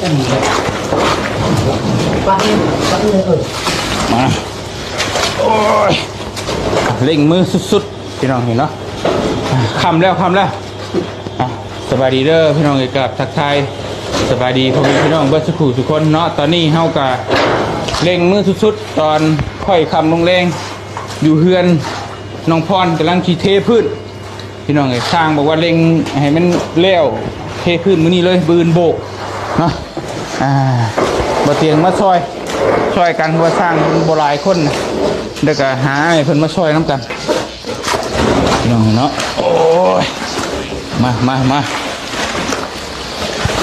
ປັກເລີຍ ປັກເລີຍ ເອີ ມາ ໂອ້ຍ ເລັ່ງມືສຸດໆ ພີ່ນ້ອງເຫັນເນາະ. ຄ່ຳແລ້ວ ຄ່ຳແລ້ວ. ອ່ະ ສະບາຍດີເດີພີ່ນ້ອງເອີຍ ກັບທັກທາຍສະບາຍດີພໍ່ແມ່ພີ່ນ້ອງເບິດສູ່ຜູ້ສູ່ຄົນເນາະ. ຕອນນີ້ເຮົາກະເລັ່ງມືສຸດໆ ຕອນຄ່ອຍຄ່ຳລົງແລງ ຢູ່ເຮືອນນ້ອງພອນ ກຳລັງຊິເທພື້ນ ພີ່ນ້ອງເອີຍ. ຊ່າງບອກວ່າເລັ່ງໃຫ້ມັນແລ້ວ ເທພື້ນມື້ນີ້ເລີຍ ມື້ອື່ນໂບກເນາະ. ອ່າ ບໍ່ຕຽງມາຊ່ອຍ ຊ່ອຍກັນ ເພາະວ່າຊ່າງເພິ່ນບໍ່ຫຼາຍຄົນ ແລ້ວກະຫາໃຫ້ເພິ່ນມາຊ່ອຍນຳກັນ ພີ່ນ້ອງເນາະ. ໂອ້ຍ ມາ ມາ ມາ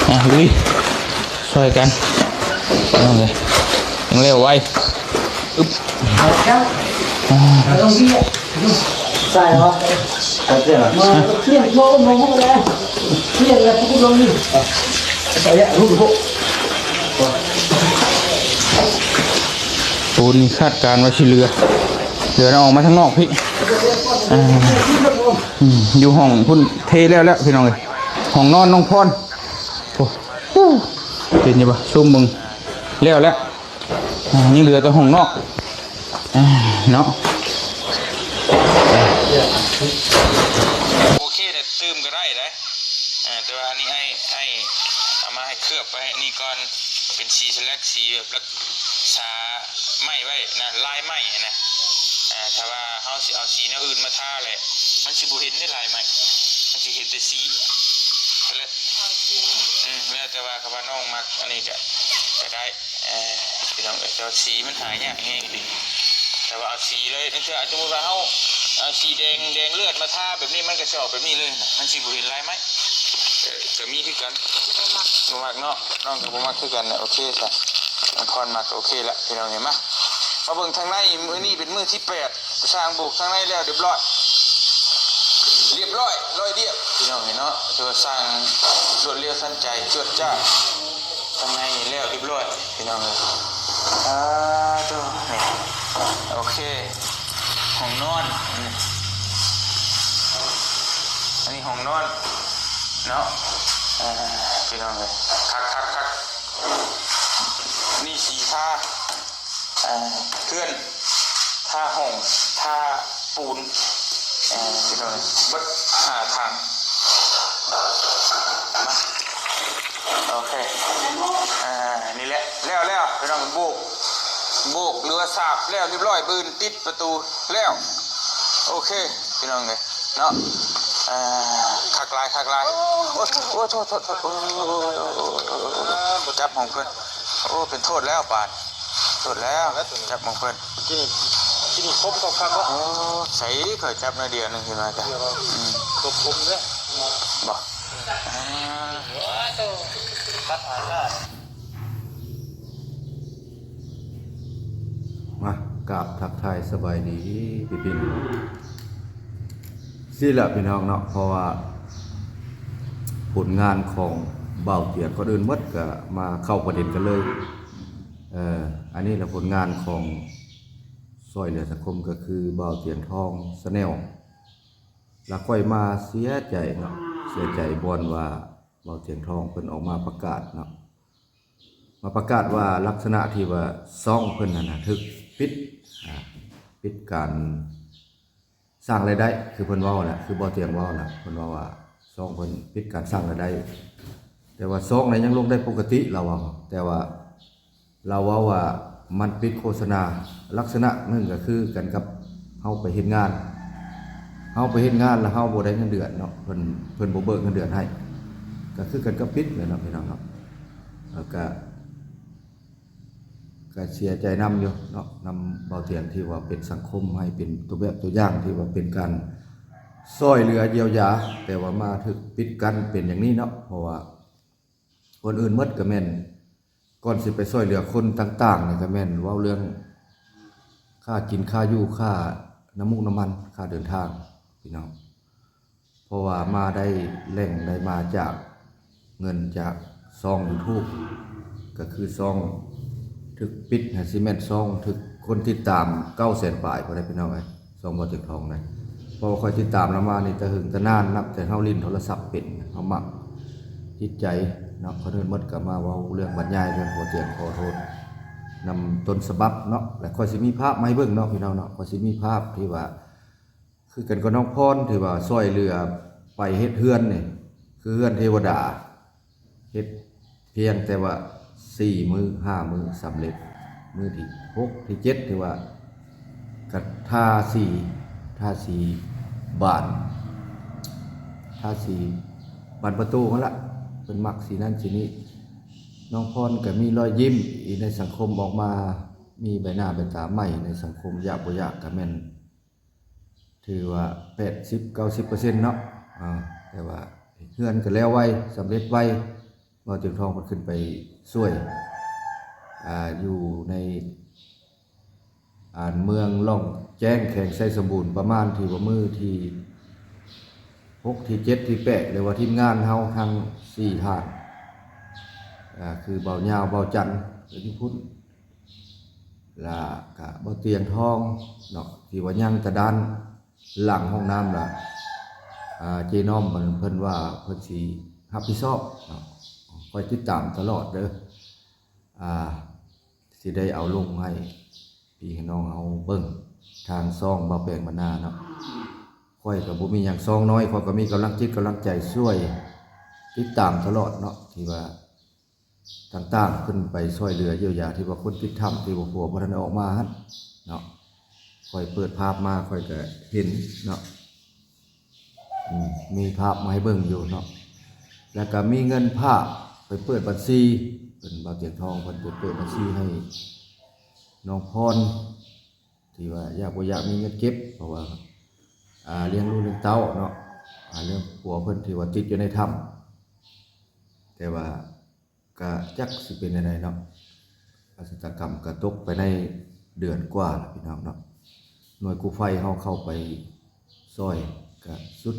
ອ່ະ ລຸຍ ຊ່ອຍກັນ ພີ່ນ້ອງເອີຍ ຍັງແລ້ວໄວ. ອຶບ ເອົາແລ້ວ ອ່າ ເອົາລົງເບຍ ໃສ່ເນາະ ເອົາເຄື່ອງ ມາເຄື່ອງໂທລົງແລ້ວ ເຄື່ອງແລ້ວພຸ້ນລົງນີ້ ໃສ່ແລ້ວ ພຸ້ນ ປູນນີ້ຄາດການວ່າຊິເຫຼືອ ເຫຼືອນຳອອກມາທາງນອກພີ້ ອ່າ ອືມ ຢູ່ຫ້ອງພຸ້ນເທແລ້ວແລ້ວ ພີ່ນ້ອງເອີຍ. ຫ້ອງນອນນ້ອງພອນ ໂອ້ ເຫັນຢູ່ບໍ່ ຊູມເບິ່ງ ແລ້ວແລ້ວ. ອ່າ ຍັງເຫຼືອແຕ່ຫ້ອງນອກ ອ່າ ເນາະ. ໂອເຄ ແຕ່ຕື່ມກໍໄດ້ເດ້ ເອີ ແຕ່ວ່າອັນນີ້ອ້າຍ ອ້າຍເອົາມາໃຫ້ເຄືອບໄວ້ນີ້ກ່ອນ ເປັນສີສະແລັກ ສີແບບລັກສາໄມ້ໄວ້ນະ ລາຍໄມ້ນະ. ອ່າ ຖ້າວ່າເຮົາຊິເອົາສີແນວອື່ນມາທາແຫຼະ ມັນຊິບໍ່ເຫັນເດ້ລາຍໄມ້ ມັນຊິເຫັນແຕ່ສີ ກໍແລ້ວ ເອົາສີ ອືມ ແລ້ວແຕ່ວ່າ ຄັນວ່ານ້ອງມັກອັນນີ້ກໍ ກໍໄດ້. ເອີ ພີ່ນ້ອງເອີຍ ແຕ່ວ່າສີມັນຫາຍາກແຮງອີ່ຫຼີ ແຕ່ວ່າເອົາສີເລີຍ ລາງເທື່ອ ສົມມຸດວ່າເຮົາເອົາສີແດງ ແດງເລືອດມາທາແບບນີ້ ມັນກໍຊິອອກແບບນີ້ເລີຍນະ ມັນຊິບໍ່ເຫັນລາຍໄມ້. ເອີ ກໍມີຄືກັນ ບໍ່ມັກ ບໍ່ມັກເນາະ ນ້ອງກໍບໍ່ມັກຄືກັນນະ. ໂອເຄຊະ ນ້ອງພອນມັກກໍໂອເຄລະ ພີ່ນ້ອງເອີຍ. ມາ ມາເບິ່ງທາງໃນ ມື້ນີ້ເປັນມື້ທີແປດ ຊ່າງໂບກທາງໃນແລ້ວຮຽບຮ້ອຍ ຮຽບຮ້ອຍ ຮ້ອຍລຽບ ພີ່ນ້ອງເອີຍເນາະ. ຖືວ່າຊ່າງລວດເລັວທັນໃຈ ຈວດຈ້າດ. ຂ້າງໃນນີ້ແລ້ວຮຽບຮ້ອຍ ພີ່ນ້ອງເອີຍ. ອ່າ ໂຕ ນີ້ ໂອເຄ ຫ້ອງນອນ ອັນນີ້ຫ້ອງນອນເນາະ. ອ່າ ພີ່ນ້ອງເອີຍ ຄັກໆໆ ນີ້ສີທາ ອ່າ ເຮືອນ ທາຫ້ອງ ທາ ປູນ ເອີ ພີ່ນ້ອງເອີຍ ເບິດຫ້າຖັງ. ມາ ໂອເຄ ອ່າ ນີ້ແຫຼະ ແລ້ວ ແລ້ວ ພີ່ນ້ອງ ໂບກ ໂບກ ຫຼືວ່າສາບແລ້ວຮຽບຮ້ອຍ ບືນຕິດປະຕູແລ້ວ. ໂອເຄ ພີ່ນ້ອງເອີຍເນາະ ອ່າ ຄັກຫຼາຍ ຄັກຫຼາຍ. ໂອ້ຍ ໂອ້ຍ ໂທດ ໂທດ ໂທດ ໂອ້ຍ ບໍ່ຈັບຂອງເພິ່ນ ໂອ້ ເປັນໂທດແລ້ວບາດ ໂທດແລ້ວ ຈັບຂອງເພິ່ນ. ກິນ ກິນຄົມຄັກໆ ເນາະ. ໂອ້ ໃສ່ຂ້ອຍຈັບໜ້ອຍດຽວໜຶ່ງຂຶ້ນມາກະ ເດີ ອືມ ຄົມເດີ ບໍ່ ອ່າ ມາ ກາບທັກທາຍສະບາຍດີພີ່ໆ ຊີ້ລະພີ່ນ້ອງເນາະ. ເພາະວ່າຜົນງານຂອງບ່າວຕຽງ ກ່ອນອື່ນໝົດກໍມາເຂົ້າປະເດັນກັນເລີຍ. ເອີ ອັນນີ້ລະຜົນງານຂອງຊ່ອຍເຫຼືອສັງຄົມ ກໍຄືບ່າວຕຽງທອງ Channel ລະຂ້ອຍມາເສຍໃຈເນາະ ເສຍໃຈບ່ອນວ່າບ່າວຕຽງທອງເພິ່ນອອກມາປະກາດເນາະ ມາປະກາດວ່າລັກສະນະທີ່ວ່າຊ່ອງເພິ່ນຫັ້ນນະຖືກປິດ ອ່າ ປິດການສ້າງລາຍໄດ້ ຄືເພິ່ນເວົ້ານະ ຄືບ່າວຕຽງເວົ້ານະ ເພິ່ນເວົ້າວ່າຊ່ອງເພິ່ນປິດການສ້າງລາຍໄດ້ ແຕ່ວ່າຊ່ອງນະຍັງລົງໄດ້ປົກກະຕິ ລາວເວົ້າ ແຕ່ວ່າ ລາວເວົ້າວ່າມັນປິດໂຄສະນາ ລັກສະນະໜຶ່ງກໍຄືກັນກັບເຮົາໄປເຮັດງານ ເຮົາໄປເຮັດງານແລ້ວເຮົາບໍ່ໄດ້ເງິນເດືອນເນາະ ເພິ່ນ ເພິ່ນບໍ່ເບີກເງິນເດືອນໃຫ້ ກໍຄືກັນກັບປິດແຫຼະເນາະ ພີ່ນ້ອງເນາະ. ແລ້ວກໍ ກໍເສຍໃຈນຳຢູ່ເນາະ ນຳບ່າວຕຽງທີ່ວ່າເປັນສັງຄົມໃຫ້ເປັນຕົວແບບຕົວຢ່າງ ທີ່ວ່າເປັນການຊ່ອຍເຫຼືອຢຽວຢາ ແຕ່ວ່າມາຖືກປິດກັ້ນເປັນຢ່າງນີ້ເນາະ ເພາະວ່າ ກ່ອນອື່ນໝົດກໍແມ່ນ ກ່ອນຊິໄປຊ່ອຍເຫຼືອຄົນຕ່າງໆນີ້ ກໍແມ່ນເວົ້າເລື່ອງຄ່າກິນ ຄ່າຢູ່ ຄ່ານ້ຳມູກນ້ຳມັນ ຄ່າເດີນທາງ ພີ່ນ້ອງ ເພາະວ່າມາໄດ້ແຫຼ່ງໄດ້ມາຈາກເງິນຈາກຊ່ອງ YouTube ກໍຄືຊ່ອງຖືກປິດ ຫາຊິແມ່ນຊ່ອງຖືກຄົນຕິດຕາມເກົ້າແສນປາຍພຸ້ນແຫຼະ ພີ່ນ້ອງເອີຍ ຊ່ອງບ່າວຕຽງທອງນະ ເພາະວ່າຂ້ອຍຕິດຕາມລາວມານີ້ແຕ່ເຫິງແຕ່ນານ ນັບແຕ່ເຮົາຫຼິ້ນໂທລະສັບເປັນ ເຮົາມັກ ຈິດໃຈເນາະ. ກ່ອນອື່ນໝົດກໍມາເວົ້າເລື່ອງບັນຍາຍເລື່ອງຫົວຕຽງ ຂໍໂທດນຳຕົ້ນສະບັບເນາະ ແລະ ຂ້ອຍຊິມີພາບມາໃຫ້ເບິ່ງເນາະ ພີ່ນ້ອງເນາະ. ຂ້ອຍຊິມີພາບທີ່ວ່າ ຄືກັນກັບນ້ອງພອນທີ່ວ່າຊ່ອຍເຫຼືອໄປເຮັດເຮືອນນີ້ ຄືເຮືອນເທວະດາ ເຮັດພຽງແຕ່ວ່າສີ່ມື້ຫ້າມື້ສຳເລັດ ມື້ທີຫົກທີເຈັດ ຖືວ່າກະທາສີ ທາສີບານ ທາສີບານປະຕູຫັ້ນລະ ເພິ່ນມັກສີນັ້ນສີນີ້. ນ້ອງພອນກະມີລອຍຍິ້ມອີກໃນສັງຄົມອອກມາ ມີໃບໜ້າໃບຕາໃໝ່ໃນສັງຄົມ ຢາກບໍ່ຢາກກະແມ່ນ ຖືວ່າແປດສິບເກົ້າສິບເປີເຊັນເນາະ ອາ ແຕ່ວ່າເຮືອນກໍແລ້ວໄວ ສຳເລັດໄວ. ເວົ້າຕຽງທອງເພິ່ນຂຶ້ນໄປຊ່ວຍ ອາ ຢູ່ໃນ ອາ ເມືອງລ່ອງແຈ້ງ ແຂວງໄຊສົມບູນ ປະມານທີ່ວ່າມື້ທີຫົກ ທີເຈັດ ທີແປດ ຫຼືວ່າທີມງານເຮົາທັງສີ່ທ່ານ ອາ ຄືເບົາຍາວ ເບົາຈັນ ກໍຢູ່ພຸ້ນ ລະກະບໍ່ຕຽງທອງເນາະ ທີ່ວ່າຍັງແຕ່ດ້ານຫຼັງຫ້ອງນ້ຳລະ ອາ ເຈນ້ອມເພິ່ນ ເພິ່ນວ່າເພິ່ນຊິຮັບຜິດຊອບເນາະ. ຂ້ອຍຕິດຕາມຕະຫຼອດເດີ ອາ ຊິໄດ້ເອົາລົງໃຫ້ພີ່ໃຫ້ນ້ອງເຮົາເບິ່ງທາງຊ່ອງບ່າວແປງບັນນາເນາະ. ຂ້ອຍກໍບໍ່ມີຫຍັງ ຊ່ອງນ້ອຍ ຂ້ອຍກໍມີກຳລັງຈິດກຳລັງໃຈຊ່ວຍຕິດຕາມຕະຫຼອດເນາະ ທີ່ວ່າ ຕ່າງໆ ຂຶ້ນໄປຊ່ວຍເຫຼືອຢຽວຢາ ທີ່ວ່າຄົນຕິດຖ້ຳ ທີ່ວ່າຜົວບໍ່ທັນໄດ້ອອກມາຫັ້ນເນາະ. ຂ້ອຍເປີດພາບມາ ຂ້ອຍກໍເຫັນເນາະ ອືມ ມີພາບມາໃຫ້ເບິ່ງຢູ່ເນາະ ແລ້ວກໍມີເງິນຝາກໄປເປີດບັນຊີ ເພິ່ນ ບ່າວຕຽງທອງ ເພິ່ນໄປເປີດບັນຊີໃຫ້ນ້ອງພອນ ທີ່ວ່າຢາກບໍ່ຢາກມີເງິນເກັບ ເພາະວ່າ ອາ ລ້ຽງລູກລ້ຽງເຕົ້າເນາະ ອາ ເລື່ອງຜົວເພິ່ນທີ່ວ່າຕິດຢູ່ໃນຖ້ຳ ແຕ່ວ່າ ກະຈັກຊິເປັນແນວໃດເນາະ ອາຊະຕາກຳກະຕົກໄປໄດ້ເດືອນກວ່າລະພີ່ນ້ອງເນາະ. ໜ່ວຍກູ້ໄພເຮົາເຂົ້າໄປຊ່ອຍກະສຸດ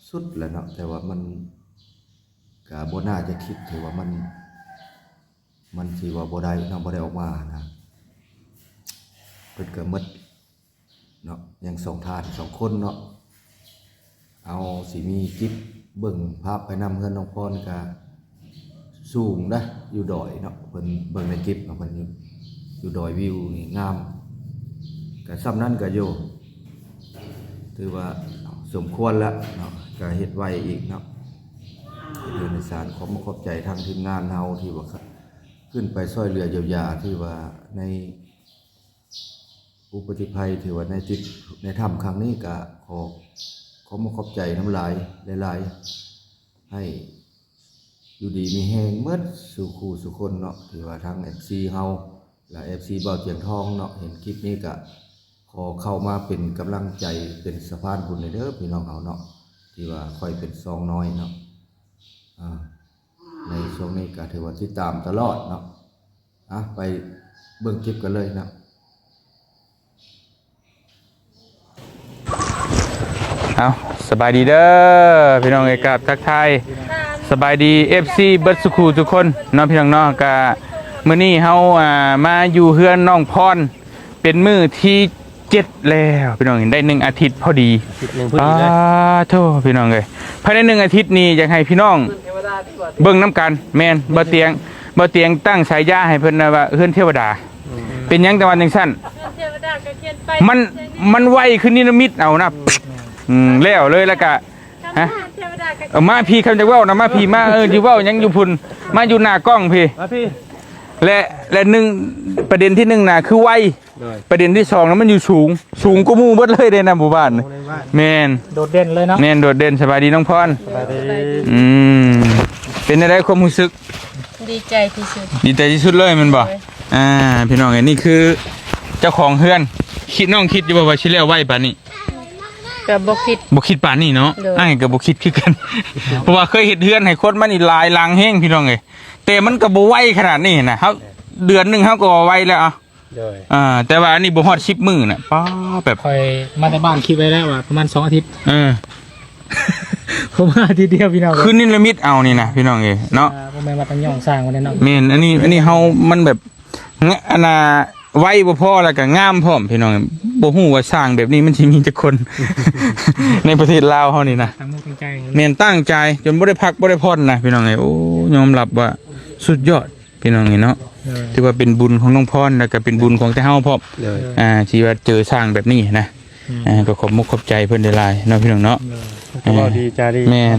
ສຸດແລ້ວເນາະ ແຕ່ວ່າມັນກະບໍ່ໜ້າຈະຄິດ ຖືວ່າມັນ ມັນຊິວ່າບໍ່ໄດ້ເນາະ ບໍ່ໄດ້ອອກມາຫັ້ນນະ ເພິ່ນກະໝົດ ເນາະ ຍັງສອງທ່ານ ສອງຄົນເນາະ. ເອົາ ຊິມີກິບເບິ່ງພາບໄປນຳ ເຮືອນນ້ອງພອນກະສູງນະ ຢູ່ດອຍເນາະ ເພິ່ນເບິ່ງໃນກິບເນາະ ເພິ່ນຢູ່ ຢູ່ດອຍ ວິວນີ້ງາມ ກະສ່ຳນັ້ນກະຢູ່ ຖືວ່າສົມຄວນລະເນາະ ກະເຮັດໄວອີກເນາະ ເຮັດເຮືອນເຮັດຊານ. ຂອບມຸກຂອບໃຈທາງທີມງານເຮົາທີ່ວ່າ ຂ- ຂຶ້ນໄປຊ່ອຍເຫຼືອຢຽວຢາ ທີ່ວ່າໃນ ອຸປະຕິໄພທີ່ວ່າໃນຕິດໃນຖ້ຳຄັ້ງນີ້ ກະຂໍຂອບມຸກຂອບໃຈນຳຫຼາຍ ຫຼາຍໆ ໃຫ້ຢູ່ດີມີແຮງໝົດສູ່ຄູ່ສູ່ຄົນເນາະ ທີ່ວ່າທາງເອັຟຊີເຮົາ ແລະ ເອັຟຊີບ່າວຕຽງທອງເນາະ ເຫັນຄລິບນີ້ກະຂໍເຂົ້າມາເປັນກຳລັງໃຈ ເປັນສະພານບຸນໃຫ້ເດີພີ່ນ້ອງເຮົາເນາະ ທີ່ວ່າຂ້ອຍເປັນຊ່ອງນ້ອຍເນາະ ອາ ໃນຊ່ວງນີ້ກະຖືວ່າຕິດຕາມຕະຫຼອດເນາະ. ອະ ໄປເບິ່ງຄລິບກັນເລີຍເນາະ. ເອົາ ສະບາຍດີເດີພີ່ນ້ອງເອີຍ ກາບທັກທາຍສະບາຍດີ ເອັຟຊີ ເບິດສູ່ຄູ່ທຸກຄົນເນາະ ພີ່ນ້ອງເນາະ. ກະມື້ນີ້ເຮົາ ອາ ມາຢູ່ເຮືອນນ້ອງພອນ ເປັນມື້ທີເຈັດແລ້ວພີ່ນ້ອງ ໄດ້ໜຶ່ງອາທິດພໍດີ ອາທິດໜຶ່ງພໍດີເລີຍ ປາໂທ້ ພີ່ນ້ອງເອີຍ. ພາຍໃນໜຶ່ງອາທິດນີ້ ຢາກໃຫ້ພີ່ນ້ອງເບິ່ງນຳກັນ ແມ່ນ ບ່າວຕຽງ ບ່າວຕຽງຕັ້ງສາຍາໃຫ້ເພິ່ນນະວ່າ ເຮືອນເທວະດາ ອືມ ເປັນຫຍັງຈັ່ງວ່າຈັ່ງຊັ້ນ ເຮືອນເທວະດາກໍຂຽນໄປ ມັນ ມັນໄວຄືນິລະມິດເອົານະ ອືມ ອືມ ແລ້ວເລີຍ ແລ້ວກະ ຮະ ເອີ ມາພີ້ ຄຳຈະເວົ້ານະ ມາພີ້ ມາ ເອີ ຊິເວົ້າຫຍັງຢູ່ພຸ້ນ ມາຢູ່ໜ້າກ້ອງພີ້ ມາພີ້ ແລະ ແລະ ໜຶ່ງ ປະເດັນທີໜຶ່ງນະ ຄືໄວ ໂດຍ ປະເດັນທີສອງນະ ມັນຢູ່ສູງ ສູງກວ່າໝູ່ເບິດເລີຍເດ້ນະ ໝູ່ບ້ານ ໝູ່ບ້ານ ແມ່ນ ໂດດເດັ່ນເລີຍເນາະ ແມ່ນ ໂດດເດັ່ນ. ສະບາຍດີນ້ອງພອນ ສະບາຍດີ ອືມ ເປັນແນວໃດຄວາມຮູ້ສຶກ? ດີໃຈທີ່ສຸດ ດີໃຈທີ່ສຸດເລີຍແມ່ນບໍ່? ໂດຍ ອ່າ ພີ່ນ້ອງເອີຍ ນີ້ຄືເຈົ້າຂອງເຮືອນ ຄິດ ນ້ອງຄິດຢູ່ບໍ່ວ່າຊິແລ້ວໄວປານນີ້? ກໍບໍ່ຄິດ ບໍ່ຄິດປານນີ້ເນາະ ໂດຍ ອ້າຍກໍບໍ່ຄິດຄືກັນ ເພາະວ່າເຄີຍເຮັດເຮືອນໃຫ້ຄົນມານີ້ຫຼາຍຫຼັງແຮງ ພີ່ນ້ອງເອີຍ ແຕ່ມັນກໍບໍ່ໄວຂະໜາດນີ້ນະ ເຮົາ ເດືອນໜຶ່ງເຮົາກໍວ່າໄວແລ້ວ ເອົາ ໂດຍ ອ່າ ແຕ່ວ່າອັນນີ້ບໍ່ຮອດສິບມື້ນະ ປ້າ ແບບ ຂ້ອຍມາແຕ່ບ້ານຄິດໄວ້ແລ້ວວ່າປະມານສອງອາທິດ ເອີ ເຂົ້າມາອາທິດດຽວ ພີ່ນ້ອງເອີຍ ຄືນິລະມິດເອົານີ້ນະ ພີ່ນ້ອງເອີຍເນາະ ອ່າ ບໍ່ແມ່ນວ່າຕ້ອງຍ້ອງສ້າງໄວ້ເນາະ ແມ່ນ ອັນນີ້ ອັນນີ້ເຮົາ ມັນແບບ ອັນນ່າ ໄວບໍ່ພໍ ແລ້ວກໍງາມພ້ອມ ພີ່ນ້ອງ. ບໍ່ຮູ້ວ່າຊ່າງແບບນີ້ມັນຊິມີຈັກຄົນ ໃນປະເທດລາວເຮົານີ້ນະ. ຕັ້ງອົກຕັ້ງໃຈ ແມ່ນ ຕັ້ງໃຈຈົນບໍ່ໄດ້ພັກບໍ່ໄດ້ຜ່ອນນະ ພີ່ນ້ອງເອີຍ. ໂອ້ ຍອມຮັບວ່າສຸດຍອດ ພີ່ນ້ອງເອີຍເນາະ. ໂດຍ ຖືວ່າເປັນບຸນຂອງນ້ອງພອນ ແລ້ວກໍເປັນບຸນຂອງແຕ່ເຮົາພ້ອມ. ໂດຍ ອ່າ ທີ່ວ່າເຈີຊ່າງແບບນີ້ນະ. ອືມ ອ່າ ກໍຂອບມຸກຂອບໃຈເພິ່ນຫຼາຍໆເນາະ ພີ່ນ້ອງເນາະ. ໂດຍ ເພິ່ນກໍເວົ້າດີຈາດີ. ແມ່ນ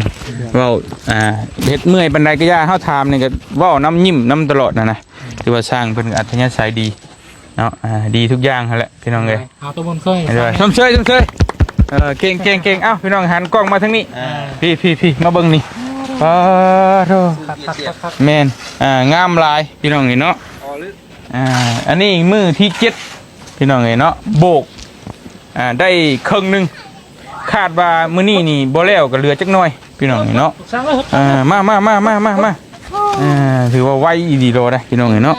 ເວົ້າ ອ່າ ເຮັດເມື່ອຍປານໃດກໍຢ່າ ເຮົາຖາມນີ້ກໍເວົ້ານຳ ຍິ້ມນຳຕະຫຼອດນະນະ. ອືມ ຖືວ່າຊ່າງເພິ່ນກໍອັດທະຍາໄສດີເນາະ. ອ່າ ດີທຸກຢ່າງຫັ້ນແຫຼະ ພີ່ນ້ອງເອີຍ. ເອົາຕົວບົນເຄີຍ ໂດຍ ຊົມເຊີຍ ຊົມເຊີຍ. ເອີ ເກັ່ງໆໆ. ເອົ້າ ພີ່ນ້ອງ ຫັນກ້ອງມາທາງນີ້. ອ່າ ພີ່ໆໆ ມາເບິ່ງນີ້. ປາໂທ ຄັກໆໆໆ. ແມ່ນ ອ່າ ງາມຫຼາຍ ພີ່ນ້ອງເອີຍເນາະ. ອ່າ ອັນນີ້ມື້ທີເຈັດ ພີ່ນ້ອງເອີຍເນາະ. ໂບກ ອ່າ ໄດ້ເຄິ່ງໜຶ່ງ. ຄາດວ່າມື້ນີ້ນີ້ບໍ່ແລ້ວກໍເຫຼືອຈັກໜ່ອຍ ພີ່ນ້ອງເອີຍເນາະ. ອ່າ ມາໆໆໆໆ ອ່າ ຖືວ່າໄວອີ່ຫຼີໂລດະ ພີ່ນ້ອງເອີຍເນາະ.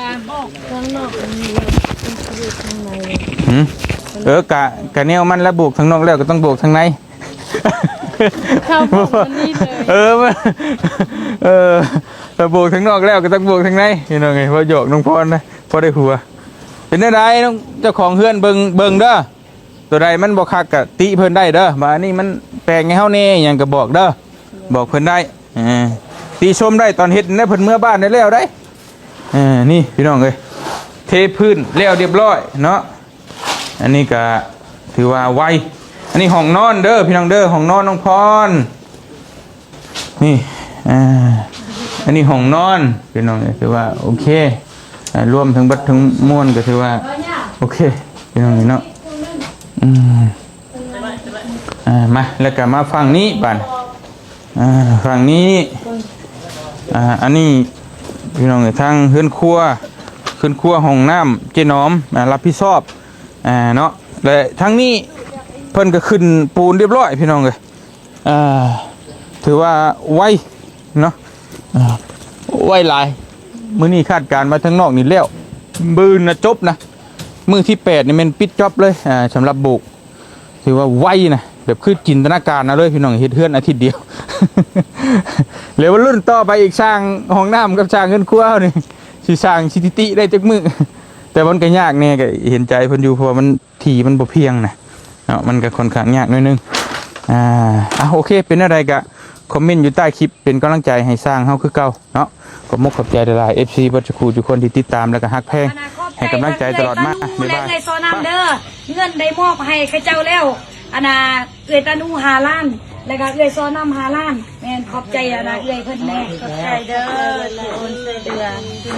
ຫືມ ເອີ ກະ ກະແນວມັນລະ ໂບກທາງນອກແລ້ວກໍຕ້ອງໂບກທາງໃນ. ເຂົ້າໂບກອັນນີ້ເລີຍ. ເອີ ເອີ ຖ້າໂບກທາງນອກແລ້ວກໍຕ້ອງໂບກທາງໃນ ພີ່ນ້ອງເອີຍ. ເວົ້າຫຍອກນ້ອງພອນນະ ພໍໄດ້ຫົວ. ເປັນແນວໃດນ້ອງເຈົ້າຂອງເຮືອນ ເບິ່ງ ເບິ່ງເດີ. ຕົວໃດມັນບໍ່ຄັກກະຕິເພິ່ນໄດ້ເດີ. ບາດນີ້ມັນແປງໃຫ້ເຮົາແດ່ ຫຍັງກະບອກເດີ ບອກເພິ່ນໄດ້. ເອີ ຕິຊົມໄດ້ຕອນເຮັດນະ ເພິ່ນເມືອບ້ານໄດ້ແລ້ວໄດ໋. ເອີ ນີ້ພີ່ນ້ອງເອີຍ ເທພື້ນແລ້ວຮຽບຮ້ອຍເນາະ. ອັນນີ້ກະຖືວ່າໄວ. ອັນນີ້ຫ້ອງນອນເດີ ພີ່ນ້ອງເດີ ຫ້ອງນອນນ້ອງພອນ. ນີ້ ອ່າ ອັນນີ້ຫ້ອງນອນ ພີ່ນ້ອງເອີຍ ຖືວ່າໂອເຄ. ອ່າ ລວມທັງເບິດທັງມວນກໍຖືວ່າໂອເຄ ພີ່ນ້ອງເອີຍເນາະ. ອືມ ອ່າ ມາ ແລ້ວກໍມາຝັ່ງນີ້ບາດ. ອ່າ ຝັ່ງນີ້ ອ່າ ອັນນີ້ ພີ່ນ້ອງເອີຍ ທາງເຮືອນຄົວ ເຮືອນຄົວ ຫ້ອງນ້ຳ ເຈ້ໜອມ ອ່າ ຮັບຜິດຊອບ ອ່າ ເນາະ. ແລະ ທາງນີ້ເພິ່ນກໍຂຶ້ນປູນຮຽບຮ້ອຍ ພີ່ນ້ອງເອີຍ. ອ່າ ຖືວ່າໄວເນາະ ອ່າ ໄວຫຼາຍ. ມື້ນີ້ຄາດການວ່າທາງນອກນີ້ແລ້ວ ມື້ອື່ນນະຈົບນະ. ມື້ທີແປດນີ້ແມ່ນປິດຈ໋ອບເລີຍ ອ່າ ສຳລັບໂບກ ຖືວ່າໄວນະ ແບບຄືຈິນຕະນາການເອົາເລີຍ ພີ່ນ້ອງ ເຮັດເຮືອນອາທິດດຽວ. ແລ້ວມາລຸ້ນຕໍ່ໄປອີກ ສ້າງຫ້ອງນ້ຳກັບສ້າງເຮືອນຄົວເຮົານີ້ ຊິສ້າງສະຖິຕິໄດ້ຈັກມື້. ແຕ່ມັນກໍຍາກແດ່ ກໍເຫັນໃຈເພິ່ນຢູ່ ເພາະວ່າມັນ ທີ່ມັນບໍ່ພຽງນະເນາະ ມັນກໍຄ່ອນຂ້າງຍາກໜ້ອຍໜຶ່ງ. ອ່າ ອ່ະ ໂອເຄ ເປັນແນວໃດກໍຄອມເມັນຢູ່ໃຕ້ຄລິບ ເປັນກຳລັງໃຈໃຫ້ຊ່າງເຮົາຄືເກົ່າເນາະ. ຂອບມຸກຂອບໃຈຫຼາຍໆ ເອັຟຊີ ເບິດສູ່ຜູ້ທຸກຄົນທີ່ຕິດຕາມ ແລ້ວກໍຮັກແພງ ໃຫ້ກຳລັງໃຈຕະຫຼອດມາ. ແລະ ເອື້ອຍຊໍນ້ຳເດີ ເງິນໄດ້ມອບໃຫ້ເຂົາເຈົ້າແລ້ວ. ອັນນ່າ ເອື້ອຍຕານູຫ້າລ້ານ ແລ້ວກໍເອື້ອຍຊໍນ້ຳຫ້າລ້ານ. ແມ່ນ ຂອບໃຈ ອັນນ່າ ເອື້ອຍເພິ່ນແດ່ ຂອບໃຈເດີທີ່ໂອນຊ່ວຍເຫຼືອ.